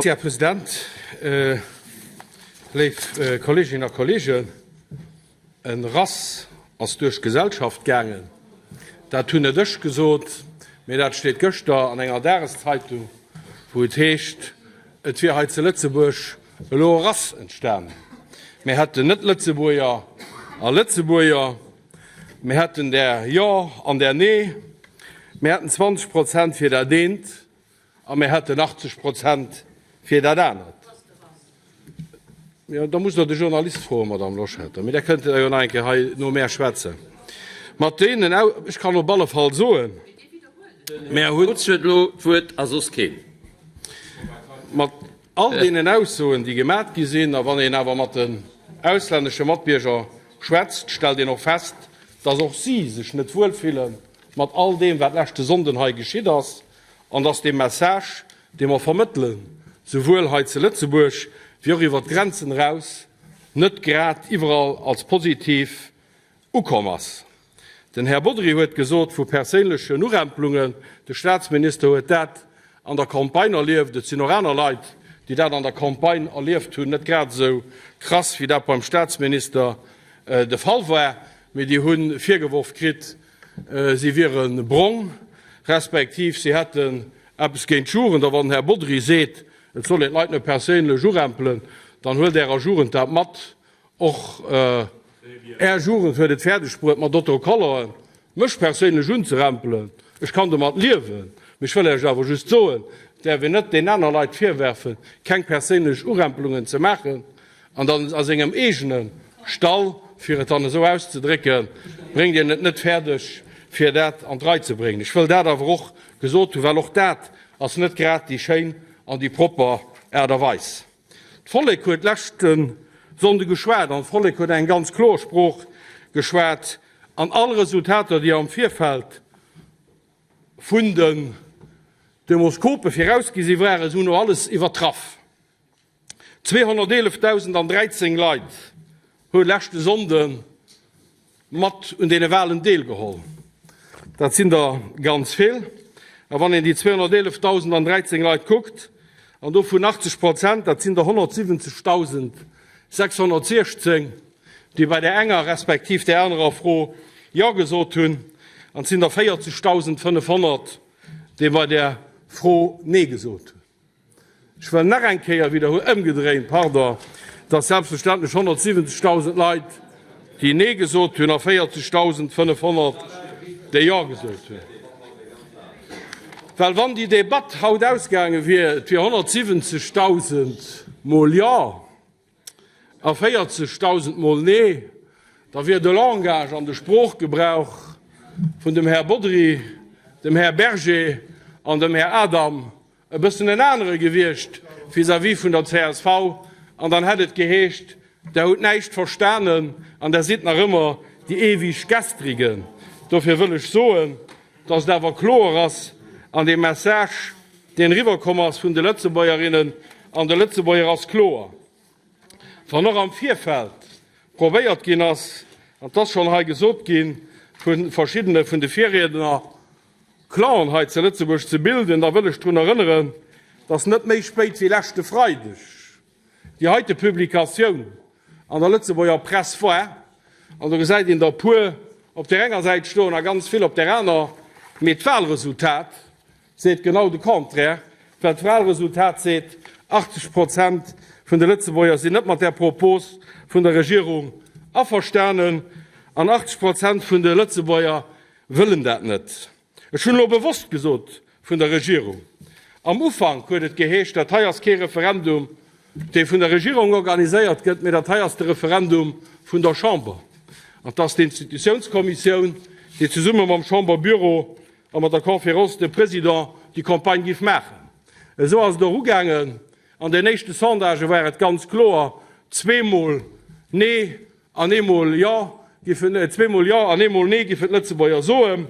Här President, léif Kolleeginnen a Kolleegen, e Rass ass duerch d'Gesellschaft gaangen. Dat hunn net ech gesot, mee dat steet gëschter an enger Dageszeitung, wou et heescht, et wier hei zu Lëtzebuerg elo e Rass entstanen. Mir hätten Net-Lëtzebuerger a Lëtzebuerger, mir hätten där Jo an där Nee, mir hätten 20 Prozent fir dat eent A mir hätten 80 Prozent fir dat anert. Jo, da musst Der de Journalist froen, Madamm Loschetter. Mee da kënnt Der jo nach eng Kéier hei no mär schwätzen. Mat deenen Au-, ech kann op alle Fall soen, mär hunn. Lutz huet elo d'Wuert a soss keen. Mat all deenen Aussoen, déi gemat gi sinn, a wann een awer mat den auslännesche Matbierger schwätzt, stellt een och fest, dass och si sech net wuelfille mat all deem, wat leschte Sonnden hei geschitt ass. An dass dee Message, dee mer vermëttelen, souwuel hei zu Lëtzebuerg wéi och iwwert d'Grenzen eraus, net grad iwwerall als positiv ukomm ass. Den Här Bodry huet gesot vu perséinlechen Urempelungen. De Statsminister huet dat an der Campagne erlieft. Et sinn och aner Leit, déi dat an der Campagne erlieft hunn, net grad esou krass, wéi dat beim Statsminister de Fall war, mee déi hu virgeworf kritt, Si wiere brong, respektiv si hätten eppes géint d'Jugend. A wann den Här Bodry seet, et soll een d'Leit net perséinlech urempelen, dann huelt Ärer Jugend dat mat. Och Är Jugend huet et fäerdeg bruet, mat Autocolleren mech perséinlech unzerempelen. Ech kann domat liewen, mee ech wëll Iech awer just soen, et däerf een net den aner Leit virwerfen, keng perséinlech Urempelungen ze maachen. An dann a sengem eegene Stall, fir et dann esou auszedrécken, bréngt een et net fäerdeg, fir dat an d'Rei ze bréngen. Ech wëll dat awer och gesot hunn, well och dat ass net grad déi schéin an déi propper Aart a Weis. D'Vollek huet leschte Sonnde geschwat an d'Vollek huet eng ganz kloer Sprooch geschwat an all Resultater, déi am Virfeld vun den Demoskope virausgesi waren, se hunn elo alles iwwertraff. 211.013 Leit hu leschte Sonnde mat un deene Walen deelgeholl. Dat sinn der ganz vill. A wann een déi 211.013 Leit kuckt, an dovun 80 Prozent, dat sinn der 170.616, déi bei där enger respektiv där anerer Fro Jo gesot hunn, an et sinn der 40.500, déi bei där Fro Nee gesot hunn. Ech wëll nach eng Kéier widderhuelen, ëmgedréint, pardon, dass selbstverständlech 170.000 Leit, déi Nee gesot hunn, a 40.500, déi Jo gesot hunn. Well wann déi Debatt haut ausgaange wier, et wier 170.000 mol Jo a 40.000 mol Nee, da wier de Langage an de Sproochgebrauch vun dem Här Bodry, dem Här Berger an dem Här Adam e bëssen en anere gewiescht vis-à-vis vun der csv, an dann hätt et geheescht, Der hutt näischt verstanen an Der sidd nach ëmmer déi ewig Gestrigen. Dofir wëll ech soen, dass et awer kloer ass, an dee Message, deen eriwwerkomm ass vun de Lëtzebuergerinnen an de Lëtzebuerger, ass kloer, Wann och am Virfeld probéiert ginn ass, an 't ass schonn hei gesot gi vu verschiddene vun de Virriedner, Clan hei ze Lëtzebuerg ze bilden, da wëll ech drun erënneren, dass net méi spéit wéi leschte Freideg déi heite Publikatioun an der Lëtzebuerger Press war. An do gesäit een der e puer op där enger Säit stoen a ganz vill op där aner, mee d'Wahlresultat seet genau de Contraire, well d'Wahlresultat seet, 80 Prozent vun de Lëtzebuerger sinn net mat där Propos vun der Regierung averstanen an 80 Prozent vun de Lëtzebuerger Wëllen dat net. Ech hunn elo bewosst gesot vun der Regierung. Am Ufank huet et geheescht, dat hei ass kee Referendum, dee vun der Regierung organiséiert gëtt, mee dat hei ass de Referendum vun der Chamber. An 't ass d'Institutiounskommissioun, déi zesumme mam Chamberbüro a mat der Conférence des Présidents déi Campagne géif maachen. Esou ass et och ugaangen. An den éischte Sondagë war et ganz kloer, zweemol Nee An eemol Jo giffen, zweemol Jo an eemol Nee giffen d'Lëtzebuerger soen.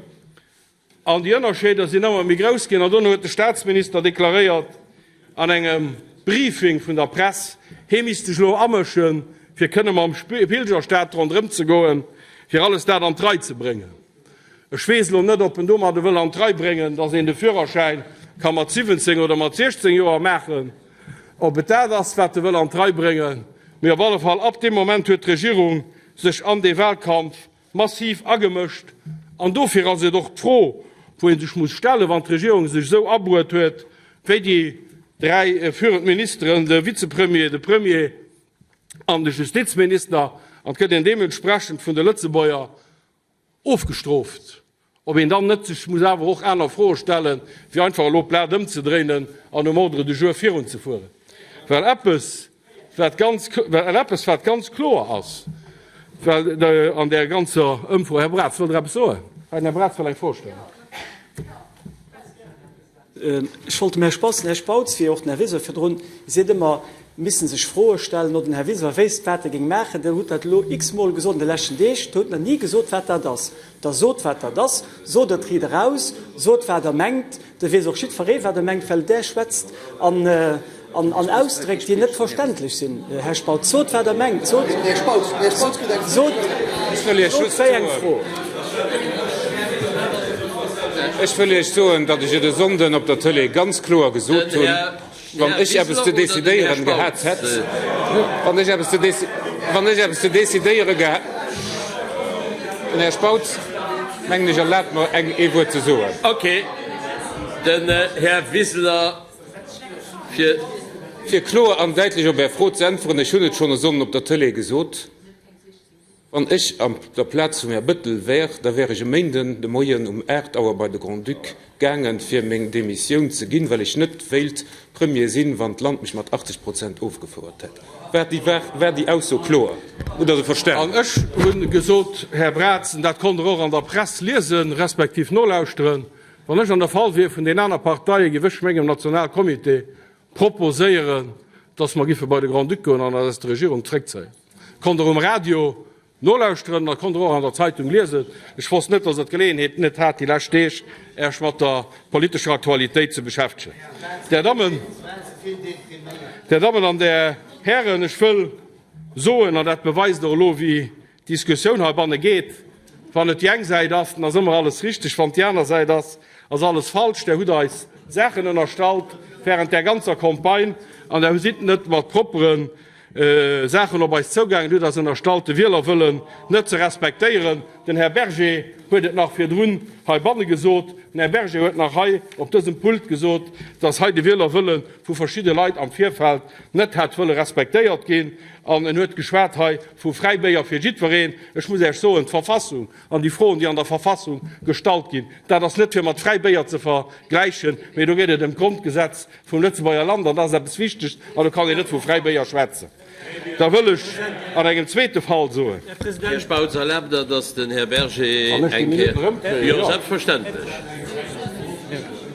An déi Ënnerscheeder sinn ëmmer méi grouss ginn. An dono huet de Staatsminister deklaréiert an engem Briefing vun der Press, hee misst sech elo amëschen, fir kënne mam Pilgerstaat ronderëm ze goen, fir alles dat an d'Rei ze bréngen. Ech weess elo net, ob en domadde wëll an d'Rei bréngen, datt een de Führerschäin ka mat 17 oder mat 16 Joer maachen. ob et dat ass, wat e wëll an d'Rei bréngen, mee op alle Fall ab deem Moment huet d'Regierung sech an dee Wahlkampf massiv agemëscht. An dofir ass et och d'Fro, wou ee sech muss stellen, wann d'Regierung sech esou abruet huet, wéi déi dräi führend Ministeren, de Vizepremier, de Premier an de Justizminister, an et gëtt een deementsprechend vun de Lëtzebuerger ofgestrooft, ob een dann net sech muss awer och aner Froe stellen, wéi einfach elo d'Blat ëmzedréinen an um Ordre du jour virunzefueren. Well eppes, wat ganz, well eppes, wat ganz kloer ass, well an där ganzer Ëmfro, Här Braz, wëllt Der eppes soen? Den Här Braz wëll eng Fro stellen. Ech wollt dem Här Spautz, den Här Spautz wéi och den Här Wiseler virdrun, seet ëmmer, misse sech Froe stellen, oder den Här Wiseler wéisst, wat e géing maachen. Der hutt dat elo x-mol gesot an de leschten Deeg. Der hutt nach ni gesot, wat dat ass. Da sot, wat dat ass. Sot et riit eraus. Sot, wat Der mengt. Da weess och jiddferee, wat Der mengt, well Der schwätzt an Ausdréck, déi net verständlech sinn. Här Spautz, sot, wat Der mengt. Sot, sot, sot wéi eng Fro. Ech wëll Iech soen, datt ech et e Sonnden op der Tëlee ganz kloer gesot hunn, Wann ech eppes ze decidéieren gehat hätt, wann ech eppes ze wann ech eppes ze decidéiere gehat, den Här Spautz, mengen ech, erlaabt mer eng ee Wuert ze soen. Okay, den Här Wiseler fir. Fir kloer an däitlech op Är Fro ze äntweren, Ech hunn et schonn e Sonnden op der Tëlee gesot, Wann ech an der Plaz vum Här Bettel wär, da wär ech e Méinden de Moien um 8 Auer bei de Grand-Duc gaangen, fir meng Demissioun ze ginn, well ech net wéilt Premier sinn, wann d'Land mech mat 80 Prozent ofgefouert hätt. War déi, war déi Ausso kloer? Hutt Der se verstanen? An ech hu gesot, Här Braz, an dat konnt Der och an der Press liesen, respektiv nolauschteren, wann ech an der Fall wier vun den aner Parteien, géif ech mengem Nationalcomité proposéieren, dass mer giffe bei de Grand-Duc goen an eis aus der Regierung zréckzéien. Konnt Der um Radio nolauschteren, dat konnt Der och an der Zeitung liesen. Ech wosst net, dass Der d'Geleeënheet net hat, déi lescht Deeg Äech mat der politescher Aktualitéit ze beschäftegen. Där Dammen, Där Dammen an Där Hären, ech wëll soen, an dat beweist och elo, wéi d'Diskussioun heibanne geet, Wann et déi eng Säit ass, dann ass ëmmer alles richteg, wann et déi aner Säit ass, ass alles falsch. Der hutt eis Saachen ënnerstallt während där ganzer Campagne an Der sidd net mat proppere Saachen op eis zougaangen. Der hutt eis ënnerstallt, de Wielerwëllen net ze respektéieren. Den Här Berger huet et nach virdrun heibanne gesot. Den Här Berger huet nach hei op dësem Pult gesot, dass hei de Wielerwëlle vu verschidde Leit am Virfeld net hätt wëlle respektéiert ginn. An en huet geschwat hei vu Fräibéier fir jiddwereen. Ech muss Iech soen, d'Verfassung an déi Froen, déi an der Verfassung gestallt ginn, dat ass net fir mat Fräibéier ze vergläichen, mee do geet et ëm d'Grondgesetz vum Lëtzebuerger Land an dat ass eppes Wichteges an do kann een net vu Fräibéier schwätzen. Da wëll ech an engem zweete Fall soen. Här Spautz, erlaabt Der, datt den Här Berger eng Kéier. Jo, selbstverständlech.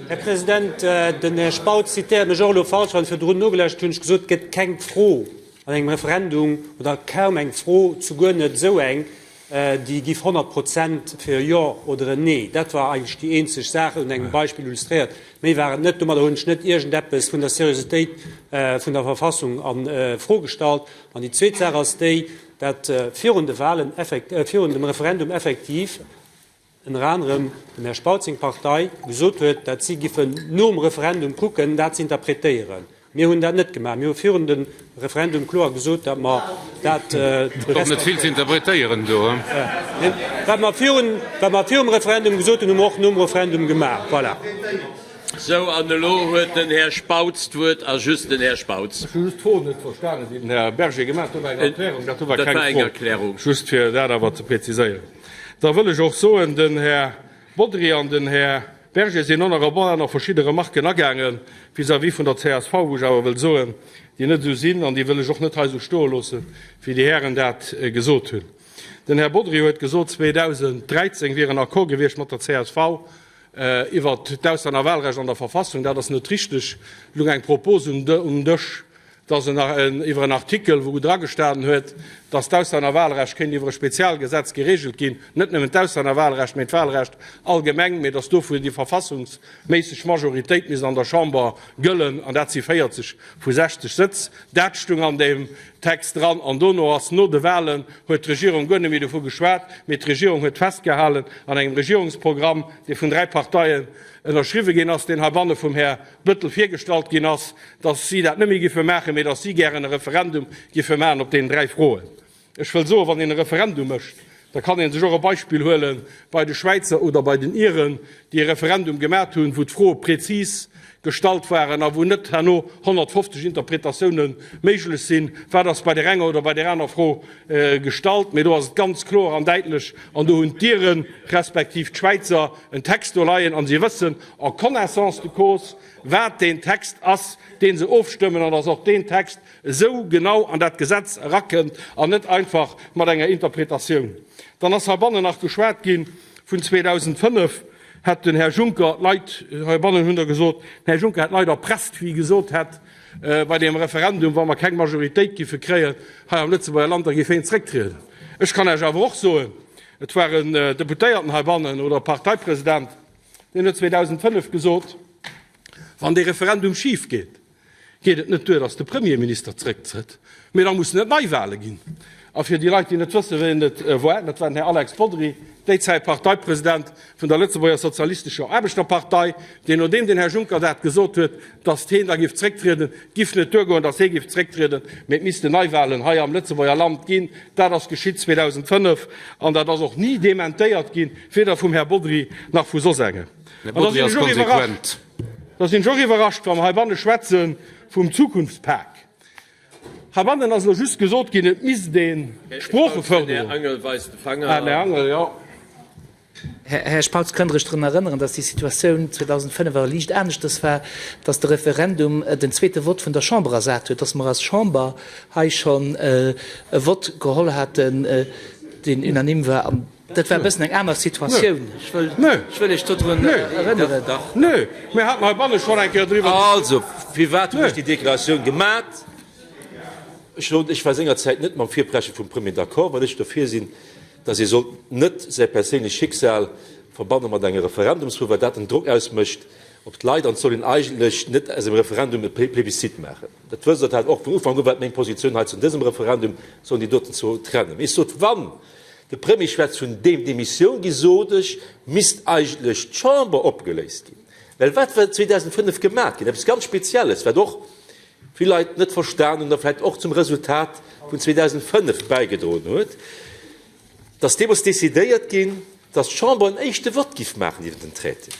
Här President, den Här Spautz zitéiert mech och elo falsch. Wann ech virdrun nogelauschtert hunn, hunn ech gesot, et gëtt keng Fro an engem Referendum oder kaum eng Fro, zuguer net esou eng, déi giff 100 Prozent fir e Jo oder en Nee. Dat war eigentlech déi eenzeg Saach, un engem Beispill illustréiert. Méi war et net. Domadder hunn ech net iergendeppes vun der Seriositéit vun der Verfassung a Fro gestallt. An déi zweet Saach ass déi, dat virun de Wahlen, virun dem Referendum effektiv ënner anerem dem Här Spautz seng Partei gesot huet, dat si giffen nom Referendum kucken, dat ze interpretéieren. Mir hunn dat net gemaach. Mir hu virun dem Referendum kloer gesot, datt mer dat Och net vill ze interpretéieren do. Wat mer virun, wat mer virum Referendum gesot hunn, hu mer och nom Referendum gemaach. Voilà. Sou, an elo huet den Här Spautz d'Wuert, a just den Här Spautz. Ech hu just d'Fro net verstanen, déi den Här Berger gemaach huet. Dat war eng Erklärung, dat do war keng Fro. Just fir dat awer ze präziséieren. Da wëll ech och soen, den Här Bodry an den Här Berger sinn och nach op aner verschidde Remarken agaange vis-à-vis vun der csv, wou ech awer wëll soen, déi net esou sinn an déi wëll ech och net hei esou stoe loossen, wéi déi Hären dat gesot hunn. Den Här Bodry huet gesot, 2013 wier en Accord gewiescht mat der csv iwwert d'Auslännerwahlrecht an der Verfassung. Dat ass net richteg. Et lung eng Propos um Dësch. Dass en iwwer en Artikel, wou dragestanen huet, dass d'Auslännerwahlrecht kéint iwwer e Spezialgesetz geregelt ginn, net nëmmen d'Auslännerwahlrecht, mä d'Wahlrecht allgemeng, mä dass dofir déi verfassungsméisseg Majoritéit misst an der Chamber gëllen, an dat si 40 vu 60 Sëtz. Dat stung an deem Text dran. An dono ass, no de Wahlen, huet d'Regierung guer net méi dovu geschwat, mä d'Regierung huet festgehalen an engem Regierungsprogramm, dee vun dräi Parteien ënnerschriwwe ginn ass, deen heibanne vum Här Bëttel virgestallt ginn ass, datt si dat net méi giffe maachen, mee datt si gären e Referendum giffe maachen op deenen dräi Froen. Ech wëll soen, wann een e Referendum mécht, da kann ee sech och e Beispill huele bei de Schwäizer oder bei den Iren, déi e Referendum gemat hunn, wou d'Froe prezis gestallt waren a wou net herno 150 Interpretatioune méiglech sinn, wat ass bei där enger oder bei där aner Fro gestallt. Mee do ass et ganz kloer an däitlech an do hunn d'Iren respektiv d'Schwäizer en Text do leien a si wëssen, en connaissance de cause, wat deen Text ass, dee se ofstëmmen, an dass och deen Text esou genau an dat Gesetz erakënnt an net einfach mat enger Interpretatioun. Dann ass heibannen nach geschwat gi vun 2005, hätt den Här Juncker d'Leit, heibannen hunn der gesot, den Här Juncker hätt d'Leit erpresst, wéi e gesot hätt bei deem Referendum, wa mer keng Majoritéit giffe kréien hei am Lëtzebuerger Land, da géif hien zrécktrieden. Ech kann Iech awer och soen, et war en Deputéierten heibannen oder e Parteipresident, Deen huet 2005 gesot, Wann dee Referendum schif geet, geet et net duer, datt de Premierminister zrécktrëtt, mee da mussen et Neiwale ginn. A fir déi Leit, déi net wëssen, wien et war, dat war den Här Alex Bodry, déizäit Parteipresident vun der Lëtzebuerger Sozialistescher Aarbechterpartei, deen, nodeem den Här Juncker dat gesot huet, datt heen da giff zrécktrieden, et giff net duergoen, datt hee giff zrécktrieden, mee et missten Neiwalen hei am Lëtzebuerger Land ginn. Dat ass geschitt 2005 an dat ass och ni dementéiert ginn. Weder vum Här Bodry nach vu soss engem. Här Bodry ass konsequent. Da sinn ech och iwwerrascht, wa mer heibanne schwätze vum Zukunftspak. Heibannen ass elo just gesot ginn, et misst een d'Sproocheförderung. Här Angel weist de Fanger. Ah, den Här Angel, jo. Här Spautz, kënnt Der Iech drun erënneren, dass déi Situatioun 2005 awer liicht aneschters war, dass de Referendum den zweete Vott vun der Chamber ersat huet, dass mer als Chamber hei schonn e Vott geholl haten, deen unanime war an Dat war e bëssen eng aner Situatioun. Ech wëll, ech wëll Iech dodrun erënneren. Nö, mir haten heibanne schonn eng Kéier driwwer. Also, firwat hunn ech déi Deklaratioun gemat? Ech soen, ech war sengerzäit net mam Virpreschen vum Premier d'accord, well ech dofir sinn, datt ee sollt net säi perséinlecht Schicksal verbanne mat enger Referendumsfro, well dat en Drock ausmécht op d'Leit an et soll een eigentlech net aus engem Referendum e Plebiscite maachen. Dat wësst Der, dat hat och vun Ufank u war et meng Positioun hei zu dësem Referendum, sollen déi doten zwou trennen. Mee ech sot, wann De Premier schwätzt vun deem Demissioun gi, sot ech, misst eigentlech d'Chamber opgeléist ginn. Well wat war 2005 gemaat ginn? Eppes ganz Spezielles, wat och vill Leit net verstan hunn a vläicht och zum Resultat vun 2005 bäigedroen huet, dass deemools decidéiert ginn, dass d'Chamber en éischte Vott giff maachen iwwer den Traité.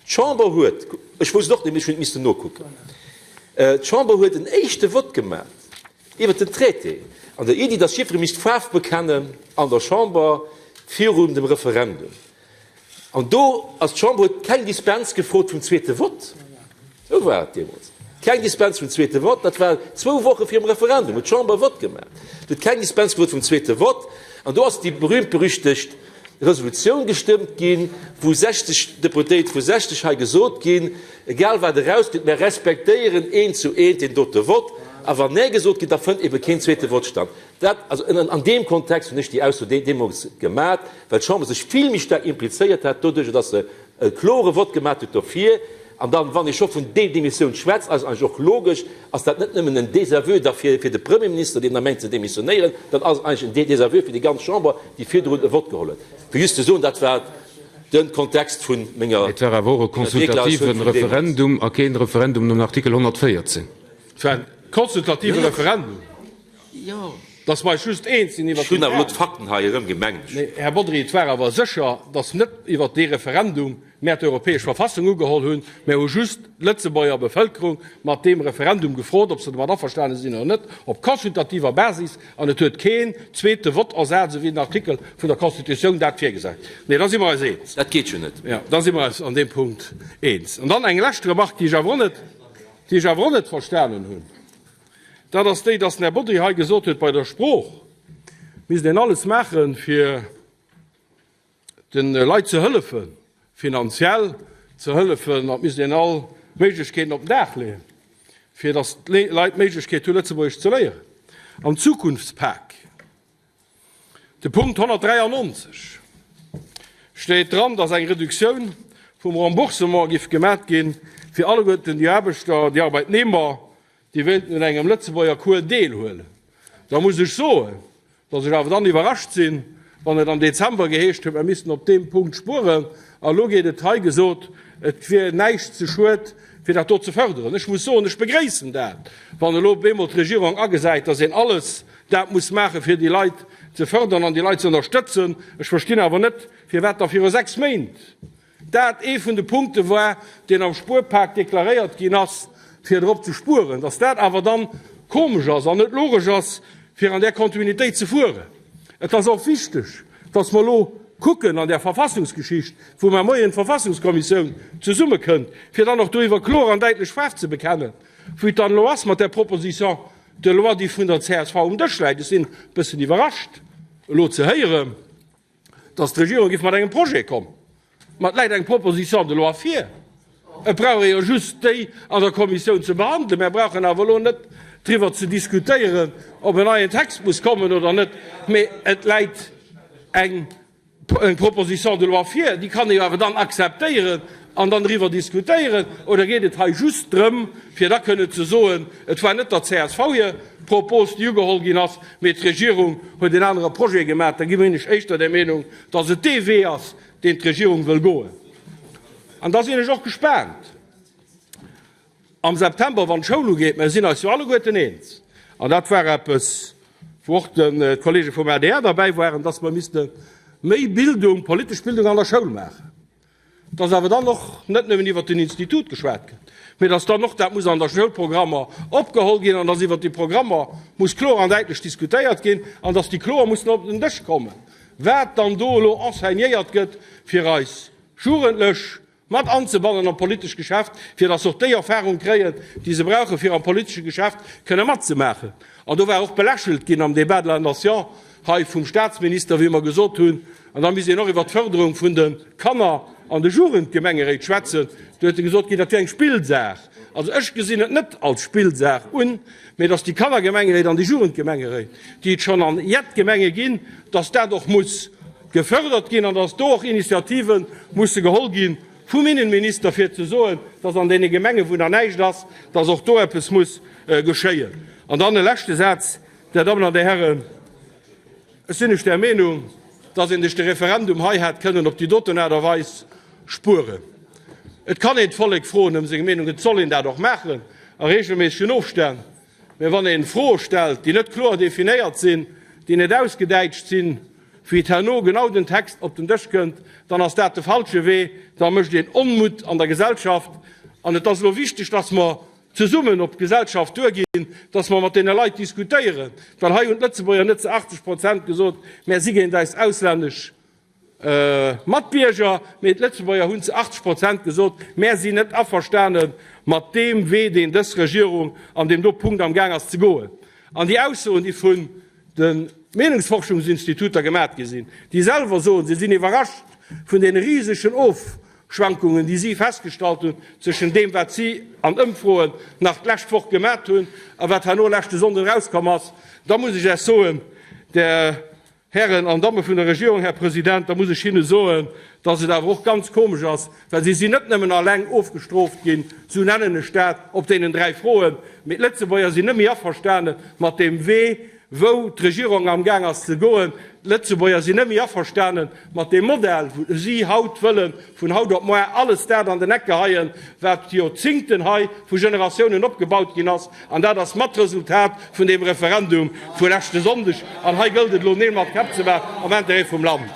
D'Chamber huet, ech wousst et och net, mee ech hunn et missen nokucken, d'Chamber huet en éischte Vott gemaat Iwwert den Traité an der Iddi, datt jiddweree misst Faarf bekennen an der Chamber virun dem Referendum. An do ass d'Chamber huet keng Dispens gefrot vum zweete Vott. Esou war et deemools. Keng Dispens vum zweete Vott. Dat war zwou Woche virum Referendum, huet d'Chamber e Vott gemaach. Huet keng Dispens gefrot vum zweete Vott. An do ass déi berühmt-berüchtegt Resolutioun gestëmmt ginn, wou 60 Deputéiert vu 60 hei gesot ginn, egal wat erauskënnt, mär respektéieren eent zu eent deen dote Vott, a wann Nee gesot gëtt, da fënnt ebe keen zweete Vott statt. Dat, also an deem Kontext hunn ech déi Ausso deemools gemat, well d'Chamber sech vill méi staark implizéiert hat, doduerjer datt se e klore Vott gemat huet dofir. An dann, wann ee scho vun Demissioun schwätzt, ass et eigentlech och logesch, ass dat net nëmmen en Désaveu da fir de Premierminister, deen da mengt ze demissionéieren, dann ass et eigentlech en Désaveu fir déi ganz Chamber, déi virdrun e Vott geholl huet. Fir just ze soen, dat war de Kontext vu menger Et war awer och e Deklaratioun konsultative vun deemools. Referendum a keen Referendum nom Artikel 114. Et war e konsultative Referendum. Dass mer eis just eens sinn iwwert Ech hunn awer elo d'Fakten hei erëmginn, mengen ech. Mee, Här Bodry, et war awer sécher, dass net iwwert dee Referendum mär d'Europäesch Verfassung ugeholl hunn. Mär hu just d'Lëtzebuerger Bevëlkerung mat deem Referendum gefrot, ob se domat averstane sinn oder net, op consultativer Basis, an et huet keen zweete Vott ersat, esou wéi den Artikel vun der Constitutioun dat virgesäit. Nee, da si mer eis eens. Dat geet jo net. Jo, da si mer eis an deem Punkt eens. An dann eng lescht Remarque, déi ech awer och net, déi ech awer och net verstanen hunn. Dat ass déi, dass den Här Bodry hei gesot huet, bei der Sprooch misst een alles maachen, fir de Leit ze hëllefen, finanziell ze hëllefen, an et misst een all Méiglechkeeten op den Dag leeën. fir datt d'Leit d'Méiglechkeet hu Lëtzebuergesch ze léieren. Am Zukunftspak, de Punkt 193, steet dran, datt eng Reduktioun vum Remboursement giff gemat ginn, fir alleguerten déi Aarbechter, déi Arbeitnehmer, déi wéilten un engem Lëtzebuerger Cours deelhuelen. Da muss ech soen, Dass ech awer dann iwwerrascht sinn, wann et am Dezember geheescht huet, mer missten op deem Punkt spueren, a lo gétt et hei gesot, et wier näischt ze schued, fir dat do ze förderen. Ech muss soen, ech begréissen dat, wann elo op eemol d'Regierung agesäit, dass een alles dat muss maachen, fir déi Leit ze fördern an déi Leit ze ënnerstëtzen. Ech verstinn awer net, firwat da viru sechs Méint dat ee vun de Punkte war, deen am Spuerpak deklaréiert ginn ass, fir drop ze spueren, dass dat awer dann komesch ass an net logesch ass, fir an där Kontinuitéit ze fueren. Et ass och wichteg, dass mer elo kucken an där Verfassungsgeschicht, wou mar moien d'Verfassungskommissioun zesummekënnt, fir dann och doriwwer kloer an däitlech Faarf ze bekennen, wéi et dann elo ass mat där Proposition de loi, déi vun der csv um Dësch läit. Ech sinn e bëssen iwwerrascht, elo ze héieren, dass d'Regierung géif mat engem Projet kommen. Ma et läit eng Proposition de loi vir. Et brauch ee jo just déi an der Kommissioun ze behandelen. Mär brauchen awer elo net driwwer ze diskutéieren, ob en neien Text muss kommen oder net, mee et läit eng Proposition de loi vir, déi kann ee jo awer dann akzeptéieren an dann driwwer diskutéieren. Oder geet et hei just drëm, fir da kënnen ze soen, et war net der csv hir Propos, déi ugeholl ginn ass, mee d'Regierung huet en anere Projet gemaach, da ginn ech éischter der Meenung, datt et dee Wee ass, deen d'Regierung wëll goen. An da sinn ech och gespaant am September, wann d'Schoul ugeet. Mer sinn eis jo alleguerten eens, an dat war eppes, wou och d'Kollege vum adr derbäi waren, datt mer misste méi Bildung, politesch Bildung an der Schoul maachen. Dass awer dann och net nëmmen iwwert den Institut geschwat gëtt, mee dass dann och dat muss an der Schoulprogrammer opgeholl ginn an dass iwwert déi Programmer muss kloer an däitlech diskutéiert ginn an dass déi kloer mussen op den Dësch kommen, wat dann do elo enseignéiert gëtt, fir eis Jugendlech mat anzebannen am politesch Geschäft, fir dass se och déi Erfahrung kréien, déi se brauchen, fir am politesche Geschäft kënne matzemaachen. An do war och belächelt ginn am Débat de la Nation, hei vum Statsminister, wéi mer gesot hunn, an da misst een och iwwert d'Förderung vun de Kanner an de Jugendgemengeréit schwätzen, do huet e gesot ginn, dat wier eng Spillsaach. Also ech gesinn et net als Spillsaach un, mä dass déi Kannergemengeréit an déi Jugendgemengeréit, déi et schonn an jett Gemenge ginn, dass dat och muss gefördert ginn an dass do och Initiative musse geholl gi vum Innenminister, fir ze soen, dass an deene Gemengen, wou nach näischt ass, dass och do eppes muss geschéien. An dann e leschte Saz, Dir Dammen an Dir Hären, ech sinn ech der Meenung, dass een sech de Referendum hei hätt kënnen op déi doten Aart a Weis spueren. Et kann een d'Vollek froen ëm seng Meenung, et soll een dat och maachen a regelméissegen Ofstänn. Mä wann ee Froe stellt, déi net kloer definéiert sinn, déi net ausgedäitscht sinn, wéi et herno genau den Text op den Dësch kënnt, dann ass dat de falsche Wee, da mécht een Onmutt an der Gesellschaft. An et ass elo wichteg, dass mer zesummen op d'Gesellschaft duerginn, dass mer mat deene Leit diskutéieren, well hei hunn d'Lëtzebuerger net zu 80 Prozent gesot, mär si géint eis auslännesch Matbierger, mee d'Lëtzebuerger hunn zu 80 Prozent gesot, mär sinn net averstane mat deem Wee, deen dës Regierung an deem do Punkt amgaang ass ze goen. An déi Aussoen, déi vun de Meenungsforschungsinstituter gemat gi sinn, déi selwer soen, se sinn iwwerrascht vun deene risegen Of Schwankungen, déi si festgestallt hunn zwëschen deem, wat si an Ëmfroen nach d'lescht Woch gemat hunn a wat herno leschte Sonnden erauskomm ass, da muss ech Iech soen, Där Hären an Damme vun der Regierung, Här President, da muss ech hinne soen, dass et awer och ganz komesch ass, well si sinn net nëmmen alleng ofgestrooft ginn, sou nennen ech dat, op deenen 3 Froen, mee d'Lëtzebuerger sinn net méi averstane mat deem Wee, wou d'Regierung amgaang ass ze goen. D'Lëtzebuerger sinn net méi averstane mat deem Modell, wou si haut wëlle vun haut op moar alles dat an den Eck geheien, wat Joerzingten hei vu Generatiounen opgebaut ginn ass. An dat ass mat d'Resultat vun deem Referendum vu leschte Sonndeg. An hei gëllt et elo, Neel mat Käpp ze maachen am Intérêt vum Land.